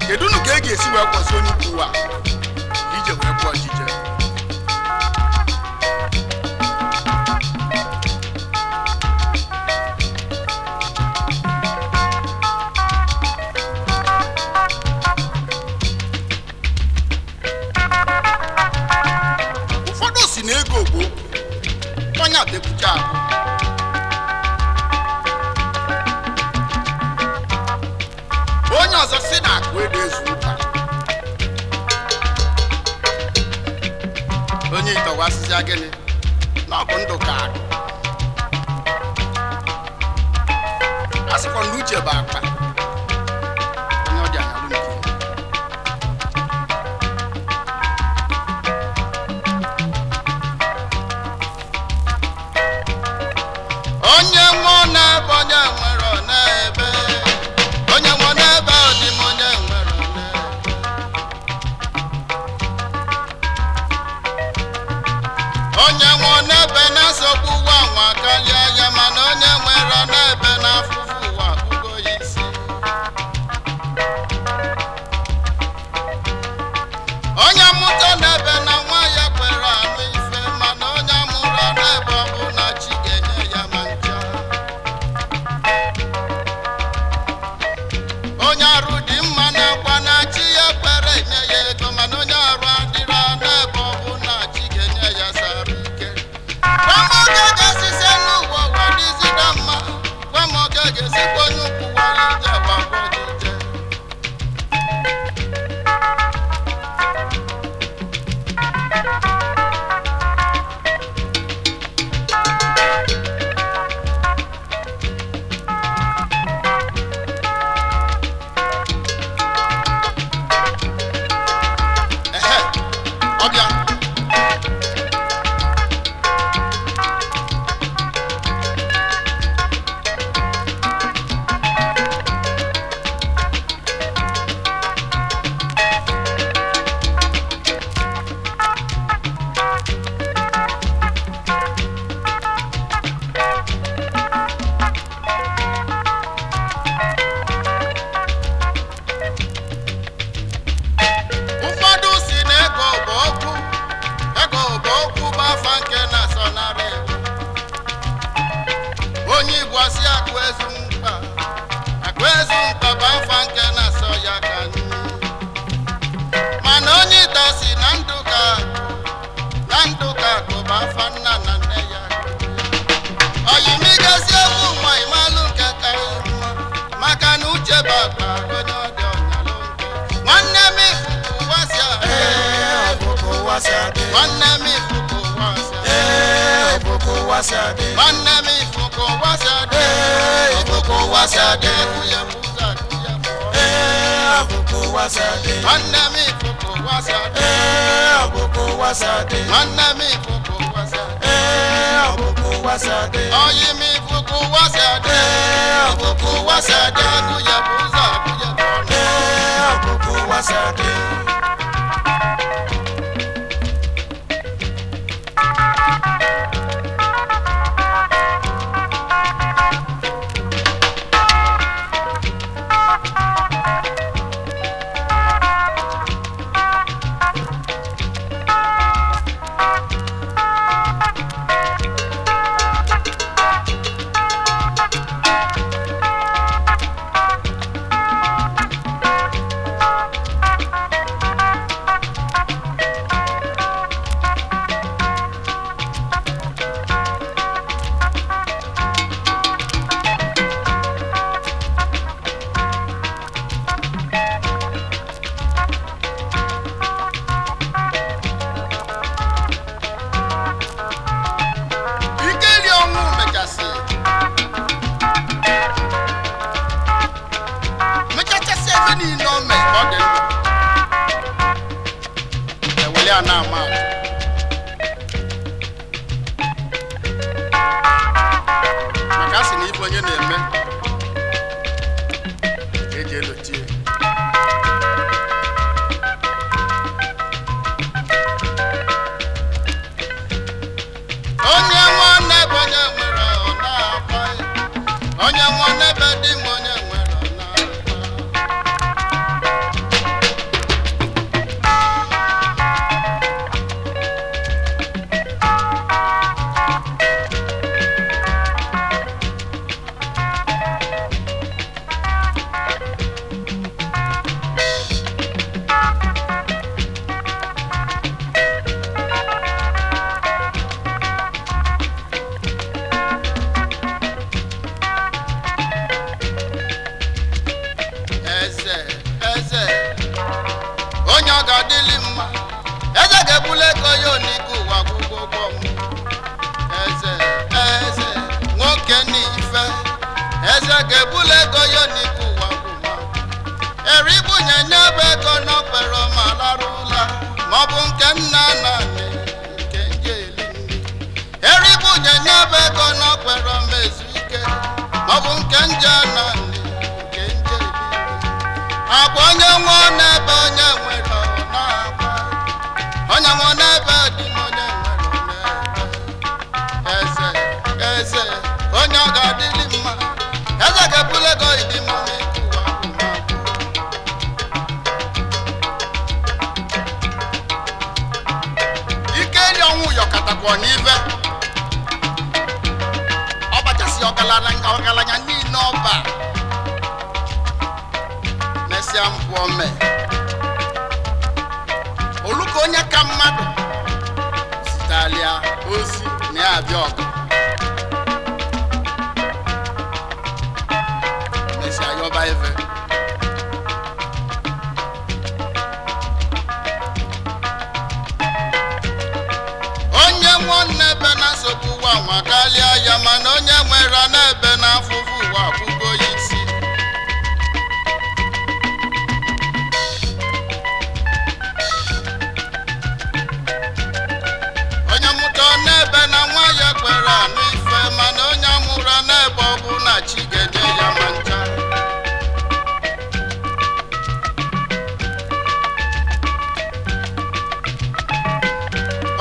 Kedu unu ka e ga-esi wee kwụsị onye ukwu ụwa ije wee kwụọ ojije? Ụfọdụ si na ego bụ okwu onye abekwucha abụ. Onye ọzọ si na akụ ego ezu ụka. Onye itọwasịsịa gịnị na ọ bụ ndụ ka akụ. A sịkwa na uche bụ akpa onye ọ dị anyalụ nke ya. Onye nwụọ n'ebe onye nwere ọ n'ebe, onye nwụọ n'ebe ọ dị m onye nwere ọ n'ebe. Onye nwụọ n'ebe na-asọgbu ụwa nwa karịa ya, mana onye nwere n'ebe na-afụfụ ụwa akpụgo ya isi. Onye mụta n'ebe na nwa ya kwere anụ ife, mana onye mụrụ n'ebe ọ bụ na chi ga-enye ya ma ncha. Onye arụ dị mma na-akwa na chi ya kwere enye ya ego, mana onye arụ adịrọ n'ebe ọ bụ na chi ga-enye ya sara ike. Gwa m oge ga-esise n'ụwa ụwa dịzida mma, gwa m oge ga-esikwa onye ukwu wara ije gbakwa ojije. Ehe, ọbịa. Ụfọdụ si na ego bụ okwu, ego bụ okwu bụ afa nke na-asọnarị iwu. Onye Igbo asị akụ ezu mkpa, akụ ezu mkpa bụ afa nke na-asọ ya ka nri. Mana onye ita si na ndụ ka akụ, na ndụ ka akụ bụ afa nna na nne ya. Oyimigasi egwu nwa ịmalụ nke ka mma, maka na uche bụ akpa onye ọ dị ọnyalụ nke. Nwanne m ifuku ụwa si adị. Ee, ọ bụ ka ụwa si adị. Nwanne m ifuku ụwa si adị. Ee, ọ bụ ka ụwa si adị. Nwanne m ifuku ụwa si adị. Ee, ọ bụ ka ụwa si adị. Akụ ya bụ ụzọ akụ ya bụ ọnụ. Ee, ọ bụ ka ụwa si adị. Nwanne m ifuku ụwa si adị. Ee, ọ bụ ka ụwa si adị. Nwanne m ifuku ụwa si adị. Ee, ọ bụ ka ụwa si adị. Oyi m ifuku ụwa si adị. Ee, ọ bụ ka ụwa si adị. Akụ ya bụ ụzọ akụ ya bụ ọnụ. Ee, ọ bụ ka ụwa si adị. Ikeli ọnwụ mechasị mechachasị ebe niile o mee ka ọ dị ndụ ewele ya na-ama atụ. Maka a sị na ife onye na-eme ka eji elotie. Onye nwanne bụ onye nwere ọ na-akwa ya. Onye nwanne be di m onye nwere ọ na-akwa. Onye ọ ga-adịlị mma, eze ga-ebuli ego ya onike ụwa gwụgwọ ụgwọ m. Eze, eze, nwoke n'ife, eze ga-ebuli ego ya onike ụwa gwụma. Eribunye nye bụ ego n'okpere ma lara ụla, maọbụ nke nna na nne nke nje eli nri. Eribunye nye bụ ego n'okpere ma ezu ike, maọbụ nke nje na nne nke nje eli nri. Agwa onye nwụọ n'ebe onye nwere ọ na-agba, onye nwụọ n'ebe dị m onye nwere ọ na-ebe. Eze, eze, onye ọ ga-adịlị mma, eze ga-ebuli ego ịdị mma n'ịkụ ụwa gwụma agwụ. Ike eri ọnwụ yọkatakwa n'ive ọ bachasị ọgaranya niile ọba mesịa mpụ mee oluka onye ka mmadụ zitalịa ozi na ya abịa ọgụ mesịa yọba ive. Onye nwụọ n'ebe na nsogbu ụwa nwa karịa ya, mana onye nwere n'ebe na afụfụ ụwa akwụgo ya isi. Onye mụta n'ebe na nwa ya kwere anụ ife, mana onye amụrụ n'ebe ọ bụ na chi ga-enye ya ma ncha.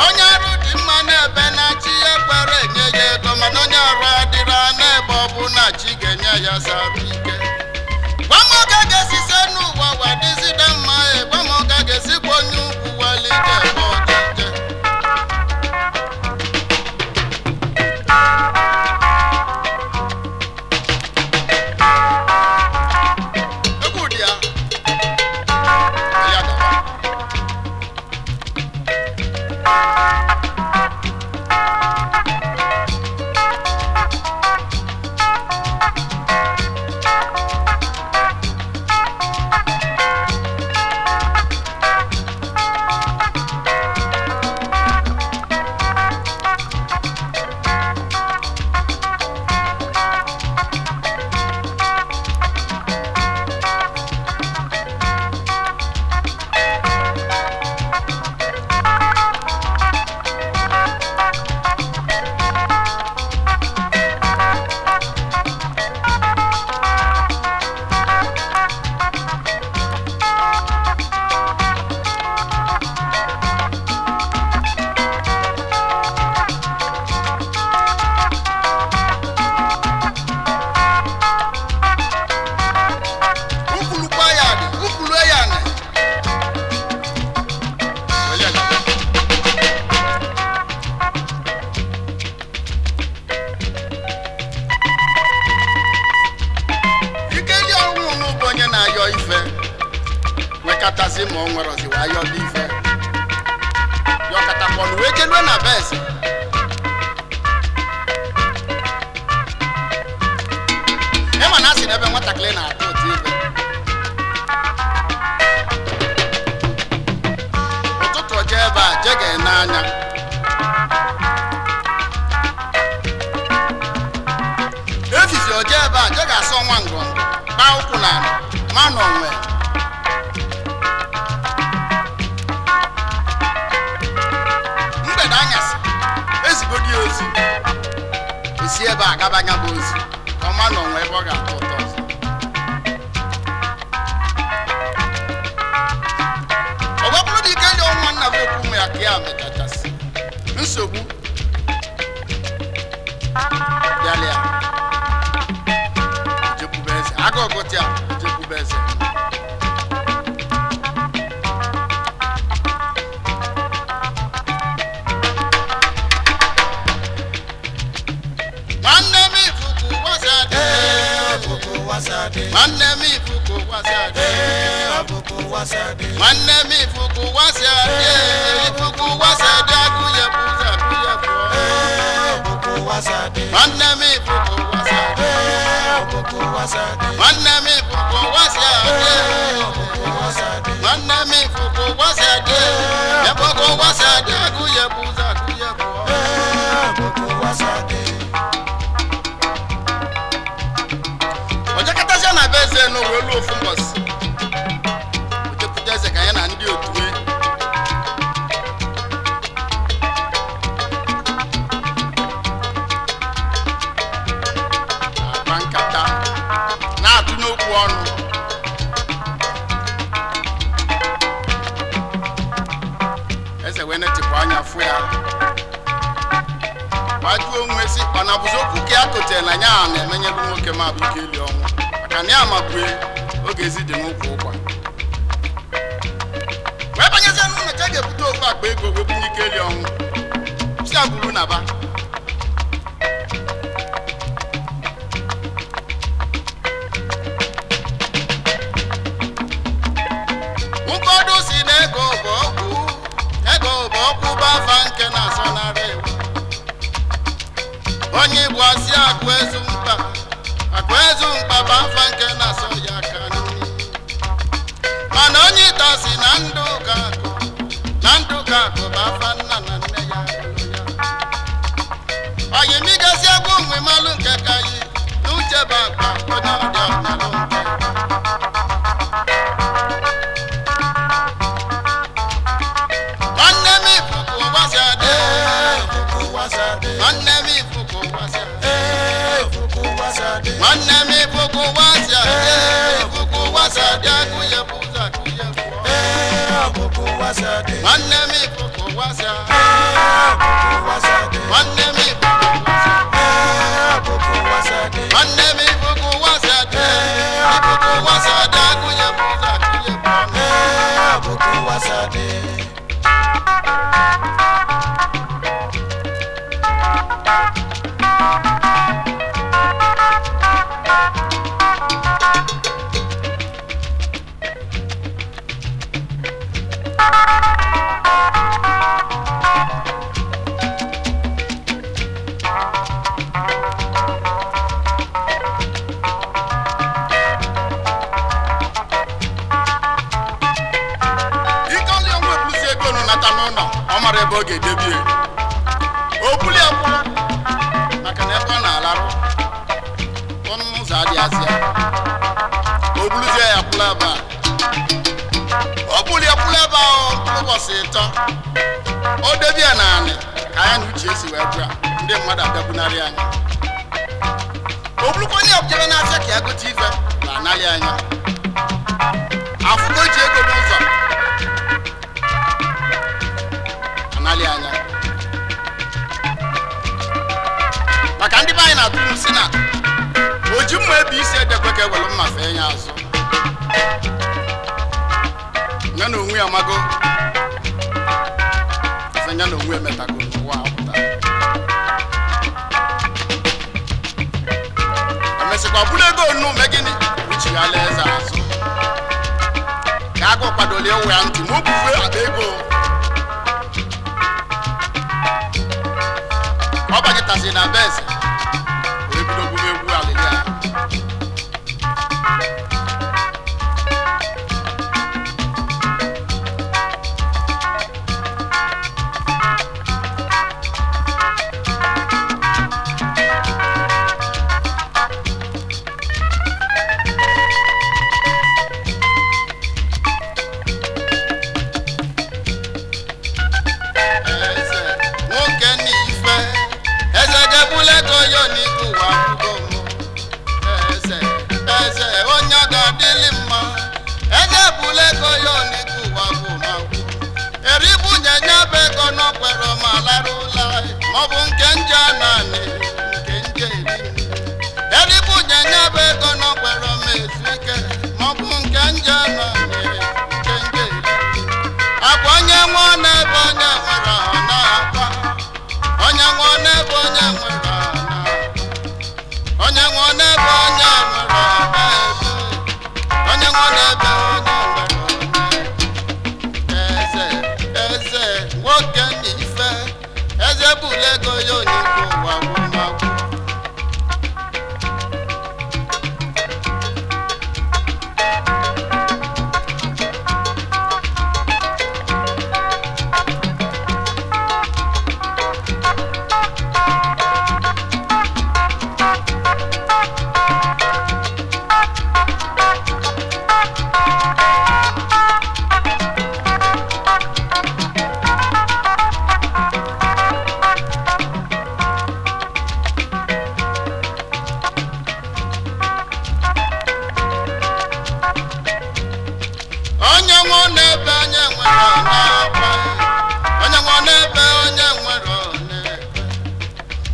Onye arụ dị mma n'ebe na chi ya kwere enye ya ego, mana onye arụ adịrọ n'ebe ọ bụ na chi ga-enye ya sara ike. Gwamoga ga-esise n'ụwa wa dịzide mma, e gwamoga ga-esikwa onye ugwu walite ebe ọjije. Egwu dị ya, ya gawa. Ukwulukwa ya dị, ukwulu ya nị. Were ya gawa. Ike dị ọnwụ n'ụbụ onye na-ayọ ife wekatazi ma ọ nwerọzi wee ayọba ife yọkatakpọnụ wee jelue na be eze. Ịma na asị n'ebe nwatakịrị na-atụ ụtụ ife ụtụtụ jee ebe a jee ga-ene anya efifi oje ebe a jee ga-asọ nwa ngọngọ kpaa ụkwụ na ala ma na onwe mgbede anyasị ezigodi ozi osi ebe a gaba anya bụ ozi ka ọma na onwe ebe ọ ga-atọ ụtọ ọzọ. Ọ bụrụ na ike dị ọnwa nna bụ okwu ụmụ ya ka ya mekachasị nsogbu bịala ya jekwube eze agụụ gụta ya jekwube eze. Nwanne m ifuku wasa dị. Ee, ọbụkụ wasa dị. Nwanne m ifuku wasa dị. Ee, ọbụkụ wasa dị. Nwanne m ifuku wasa dị, ifuku wasa dị, agụ ya bụ ụzọ agụ ya pụọ. Ee, ọbụkụ wasa dị. Nwanne m ifuku wasa dị. Ee, ọbụkụ wasa dị. Nwanne m ifuku wasa dị. Ee, ọbụkụ wasa dị. Nwanne Nwanne m ifuku ụwa si adị, ebe ụwa si adị, agụ ya bụ ụzọ agụ ya bụ ọnụ. Ee, ọ bụkwa ụwa si adị. Ojekọtasịa na be eze n'ụwa elu ofu mbọsị, ojekwute eze ka ya na ndị otu e na-akpa nkata na-atụ n'okwu ọnụ. Eze wee netịpụ anya fụ ya, gbajuo onwe si ọ na-abụzi okwu ka ya kotere na ya na-emenyelu nwoke ma bụ ike ili ọnwụ, maka na ya magbue oge ezi dị n'ụkwụ ụkwa wee banyezie n'ụlọ ka a ga-ebute ofu akpa ego wee bunye ike eli ọnwụ si agburu na ba. Ụfọdụ si na ego bụ okwu, ego bụ okwu bụ afa nke na-asọnarị iwu. Onye Igbo asị akụ ezu mkpa, akụ ezu mkpa bụ afa nke na-asọ ya aka nri. Mana onye ịta si na ndụ ka akụ, na ndụ ka akụ bụ afa nna na nne ya gụrụ ya. Oyimigasị egwu ụmụ ịmalụ nke ka yi n'uche bụ akpa onye ọdị ọmalụ nke. Nwanne m ifuku ụwa si adị. Ee, ọ bụkwa ụwa si adị. Nwanne m ifuku ụwa si adị. Ee, ọ bụkwa ụwa si adị. Nwanne m ifuku ụwa si adị. Ifuku ụwa si adị, agụ ya bụ ụzọ agụ ya bụ ọnụ. Ee, ọ bụkwa ụwa si adị. Nwanne m ifuku ụwa si adị. Ee, ọ bụkwa ụwa si adị. Nwanne m ifuku ụwa si adị. Ee, ọ bụkwa ụwa si adị. Nwanne m ifuku ụwa si adị. Ifuku ụwa si adị, agụ ya bụ ụzọ agụ ya bụ ọnụ. Ee, ọ bụkwa ụwa si adị. Ike ọlị ọnwụ ebuzi ego nụ nata n'ụlọ, ọ mara ebe ọ ga-edebie o buli ya kwụrụ, maka na ebe ọ na-alarụ ọnụ ụzọ adịghị azị ya. O buluzie ya kwụrụ ebe a, o buli ya kwụrụ ebe ahụ mkpụrụ ụbọchị ịtọ, o debie na anị ka ya na uche esi wee bịa, ndị mmadụ abịagbunarị anya. O bulukwa onye ọbụjebe n'afịa ka ya gote ife na analị anya afụgo ji ego n'ụzọ analị anya, maka ndị be anyị na-atụ ilu si na oji mma ebe isi edekwe ka ewelu mma fee ya azụ. Ya na onwe ya mago ife ya na onwe emetago n'ụwa a pụtara. Emesịkwa bụrụ ego onu me gịnị ruchighala eze azụ ka agụ kwadolie ịwụ ya ntị ma o bufee akpa ego. Ọ banyetaziri na be eze wee bido gwuwe egwu alịlị a. Eze nwoke n'ife eze ga-ebule ego ya n'ikwu ụwa akwụgo m. Eze eze onye ọ ga-adịlị mma, eze ebule ego ya n'ikwu ụwa gwụ ma gwụ eribunye nya bụ ego n'ọkwere ma lara ụla, maọbụ nke nje naanị nke nje eri. Eribunye nya bụ ego n'ọkwere ma ezu ike, maọbụ nke nje naanị nke nje eri. Akwa onye nwụọ n'ebe onye nwere ọ na-akwa, onye nwụọ n'ebe onye nwere ọ na-akwa, onye nwụọ n'ebe onye nwere ọ na-ebe, onye nwụọ n'ebe onye nwere ọ na-ebe. Eze eze nwoke na ife eze bụla ego ya onye ikwu ụwa gwụmagwụ. nwere na-akwa. Onye nwe n'ebe, onye nwere n'ebe,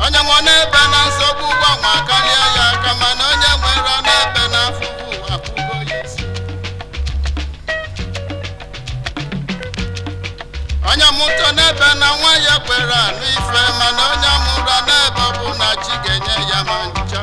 onye nwe n'ebe na nsogbu ụwa nwa karịa ya aka, mana onye nwere n'ebe na afụfụ ụwa akwụgo ya isi. Onye mụta n'ebe na nwa ya kwere anụ ife, mana onye mụrụ n'ebe ọ bụ na chi ga-enye ya ma ncha.